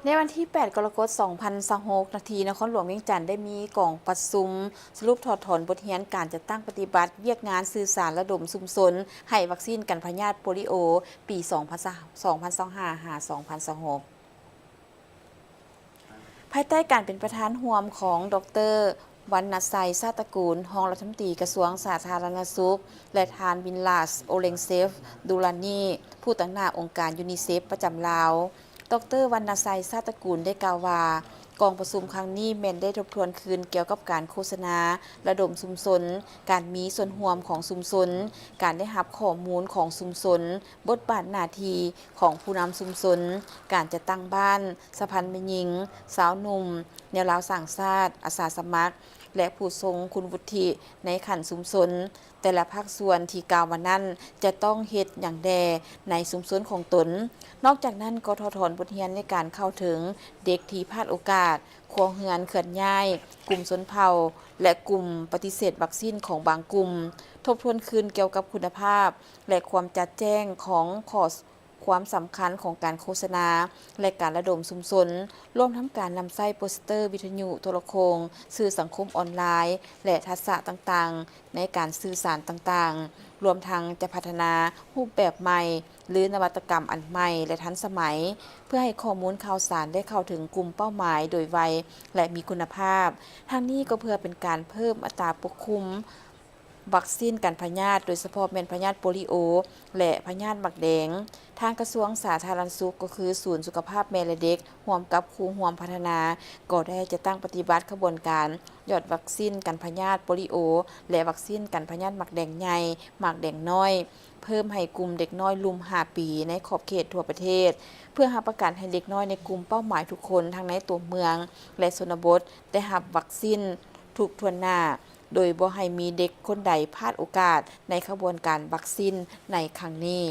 ໃນວັນທີແປດ ກໍລະກົດ ສອງພັນຊາວຫົກ ນະ ທີ່ນະຄອນຫຼວງວຽງຈັນ ໄດ້ມີກອງປະຊຸມສະຫຼຸບຖອດຖອນບົດຮຽນການຈັດຕັ້ງປະຕິບັດວຽກງານສື່ສານລະດົມຊຸມຊົນໃຫ້ວັກຊີນກັນພະຍາດໂປລິໂອ ປີສອງພັນຊາວຫ້າ ຫາ ສອງພັນຊາວຫົກ ພາຍໃຕ້ການເປັນປະທານຮ່ວມຂອງ ດອກເຕີ ວັນນະໄຊ ຊາດຕະກູນ ຮອງລັດຖະມົນຕີກະຊວງສາທາລະນະສຸກ ແລະ ທ່ານ ວິນລາສ ໂອເລັງເຊຟ ດູລານີ ຜູ້ຕາງໜ້າອົງການຢູນິເຊຟປະຈຳລາວ. ດອກເຕີ ວັນນະໄຊ ຊາດຕະກູນ ໄດ້ກ່າວວ່າ ກອງປະຊຸມຄັ້ງນີ້ແມ່ນໄດ້ທົບທວນຄືນກ່ຽວກັບການໂຄສະນາລະດົມຊຸມຊົນ, ການມີສ່ວນຮ່ວມຂອງຊຸມຊົນ, ການໄດ້ຮັບຂໍ້ມູນຂອງຊຸມຊົນ, ບົດບາດໜ້າທີ່ຂອງຜູ້ນຳຊຸມຊົນ, ການຈັດຕັ້ງບ້ານ, ສະພັນແມ່ຍິງ, ຊາວໜຸ່ມ, ແນວລາວສ້າງຊາດ, ອາສາສະໝັກ ແລະ ຜູ້ຊົງຄຸນວຸດທິໃນຂັ້ນຊຸມຊົນ, ແຕ່ລະພາກສ່ວນທີ່ກ່າວມານັ້ນ ຈະຕ້ອງເຮັດຫຍັງແດ່ໃນຊຸມຊົນຂອງຕົນ. ນອກຈາກນັ້ນກໍຖອດຖອນບົດຮຽນໃນການເຂົ້າເຖິງເດັກທີ່ພາດໂອກາດ, ຄົວເຮືອນເຄື່ອນຍ້າຍ, ກຸ່ມຊົນເຜົ່າ ແລະ ກຸ່ມປະຕິເສດວັກຊີນຂອງບາງກຸ່ມ, ທົບທວນຄືນກ່ຽວກັບຄຸນນະພາບ ແລະ ຄວາມຈະແຈ້ງຂອງຂໍ້ ຄວາມສຳຄັນຂອງການໂຄສະນາ ແລະ ການລະດົມຊຸມຊົນ, ລວມທັງການນຳໃຊ້ໂປສເຕີ, ວິທະຍຸ, ໂທລະໂຄ່ງ, ສື່ສັງຄົມອອນລາຍ ແລະ ທັກສະຕ່າງໆໃນການສື່ສານຕ່າງໆ, ລວມທັງຈະພັດທະນາຮູບແບບໃໝ່ ຫຼື ນະວັດຕະກຳອັນໃໝ່ ແລະ ທັນສະໄໝ ເພື່ອໃຫ້ຂໍ້ມູນຂ່າວສານໄດ້ເຂົ້າເຖິງກຸ່ມເປົ້າໝາຍໂດຍໄວ ແລະ ມີຄຸນນະພາບ. ທັງນີ້ກໍເພື່ອເປັນການເພີ່ມອັດຕາປົກຄຸມ ວັກຊີນກັນພະຍາດ, ໂດຍສະເພາະແມ່ນພະຍາດໂປລິໂອ ແລະ ພະຍາດໝາກແດງ. ທາງກະຊວງສາທາລະນະສຸກ ກໍຄືສູນສຸຂະພາບແມ່ ແລະ ເດັກ ຮ່ວມກັບຄູ່ຮ່ວມພັດທະນາ ກໍໄດ້ຈັດຕັ້ງປະຕິບັດຂະບວນການຢອດວັກຊີນກັນພະຍາດໂປລິໂອ ແລະ ວັກຊີນກັນພະຍາດໝາກແດງໃຫຍ່, ໝາກແດງນ້ອຍ ເພີ່ມໃຫ້ກຸ່ມເດັກນ້ອຍລຸ່ມຫ້າປີ ໃນຂອບເຂດທົ່ວປະເທດ ເພື່ອຮັບປະກັນໃຫ້ເດັກນ້ອຍໃນກຸ່ມເປົ້າໝາຍທຸກຄົນ ທັງໃນຕົວເມືອງ ແລະ ຊົນນະບົດ ໄດ້ຮັບວັກຊີນທຸກຖ້ວນໜ້າ. ໂດຍບໍ່ໃຫ້ມີເດັກຄົນໃດພາດໂອກາດໃນຂະບວນການວັກຊີນໃນຄັ້ງນີ້.